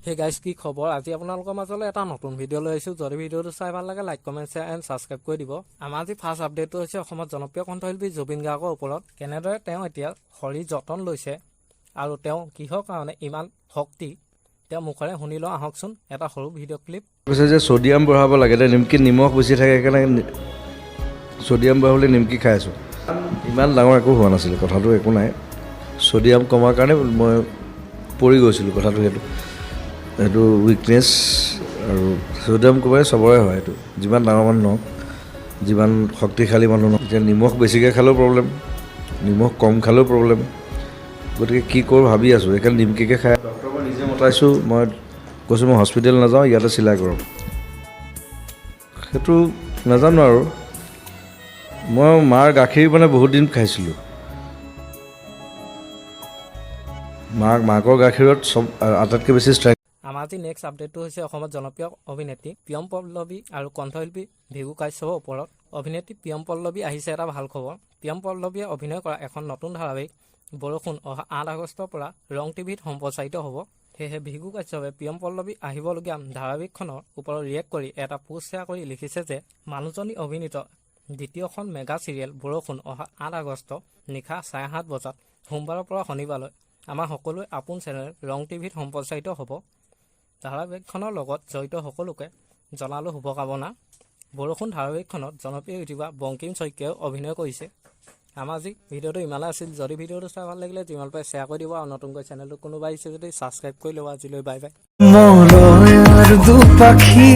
Hey guys, কি খবৰ? আজি আপোনালোকৰ মাজলৈ এটা নতুন ভিডিঅ' লৈ আহিছোঁ। যদি ভিডিঅ'টো চাই ভাল লাগে, like, comment, share and subscribe কৰি দিব। আমাৰ আজি ফাৰ্ষ্ট আপডেটটো হৈছে অসমত জনপ্ৰিয় কণ্ঠশিল্পী জুবিন গাৰ্গৰ ওপৰত। কেনেদৰে তেওঁ এতিয়া শৰীৰ যতন লৈছে আৰু তেওঁ কিহৰ কাৰণে ইমান শক্তি, তেওঁৰ মুখেৰে শুনি লওঁ আহকচোন এটা সৰু ভিডিঅ' ক্লিপ। কৈছে যে ছ'ডিয়াম বঢ়াব লাগে। এতিয়া নিমকি নিমখ বেছি থাকে, সেইকাৰণে ছ'ডিয়াম বঢ়াবলৈ নিমকি খাই আছোঁ। ইমান ডাঙৰ একো হোৱা নাছিলে কথাটো, একো নাই। ছ'ডিয়াম কমাৰ কাৰণে মই পৰি গৈছিলোঁ। কথাটো সেইটো সেইটো উইকনেছ আৰু ছ'ডিয়াম কমাই চবৰে হয় সেইটো, যিমান ডাঙৰ মানুহ নহওক, যিমান শক্তিশালী মানুহ নহওক। এতিয়া নিমখ বেছিকৈ খালেও প্ৰব্লেম, নিমখ কম খালেও প্ৰব্লেম। গতিকে কি কৰোঁ ভাবি আছোঁ, সেইকাৰণে নিমকিকে খাই। ডক্টৰ মই নিজে মতাইছোঁ। মই কৈছোঁ, মই হস্পিটেল নাযাওঁ, ইয়াতে চিলাই কৰক। সেইটো নাজানো আৰু। মই মাৰ গাখীৰ মানে বহুত দিন খাইছিলোঁ। মাকৰ গাখীৰত চব আটাইতকৈ বেছি ষ্ট্ৰেংথ। আমাৰ আজি নেক্সট আপডেটটো হৈছে অসমত জনপ্ৰিয় অভিনেত্ৰী প্ৰিয়ম পল্লৱী আৰু কণ্ঠশিল্পী ভৃগু কাশ্যপৰ ওপৰত। অভিনেত্ৰী প্ৰিয়ম পল্লৱী আহিছে এটা ভাল খবৰ। প্ৰিয়ম পল্লৱীয়ে অভিনয় কৰা এখন নতুন ধাৰাবাহিক বৰষুণ অহা 8 আগষ্টৰ পৰা ৰং টিভিত সম্প্ৰচাৰিত হ'ব। সেয়েহে ভৃগু কাশ্যপে প্ৰিয়ম পল্লৱী আহিবলগীয়া ধাৰাবাহিকখনৰ ওপৰত ৰিয়েক্ট কৰি এটা পোষ্ট শ্বেয়াৰ কৰি লিখিছে যে মানুহজনী অভিনীত দ্বিতীয়খন মেগা চিৰিয়েল বৰষুণ অহা 8 আগষ্ট নিশা 7:30 বজাত সোমবাৰৰ পৰা শনিবাৰলৈ আমাৰ সকলোৰে আপোন চেনেল ৰং টিভিত সম্প্ৰচাৰিত হ'ব। ধাৰাবাহিকখনৰ লগত জড়িত সকলোকে জনালোঁ শুভকামনা। বৰষুণ ধাৰাবাহিকখনত জনপ্ৰিয় ইউটিউবাৰ বংকিম শইকীয়াইও অভিনয় কৰিছে। আমাৰ আজি ভিডিঅ'টো ইমানে আছিল। যদি ভিডিঅ'টো চাই ভাল লাগিলে, যিমান পাৰে শ্বেয়াৰ কৰি দিব আৰু নতুনকৈ চেনেলটো কোনোবা আহিছে যদি ছাবস্ক্ৰাইব কৰি ল'ব। আজিলৈ বাই বাই। মলয়াৰ দুপাখি।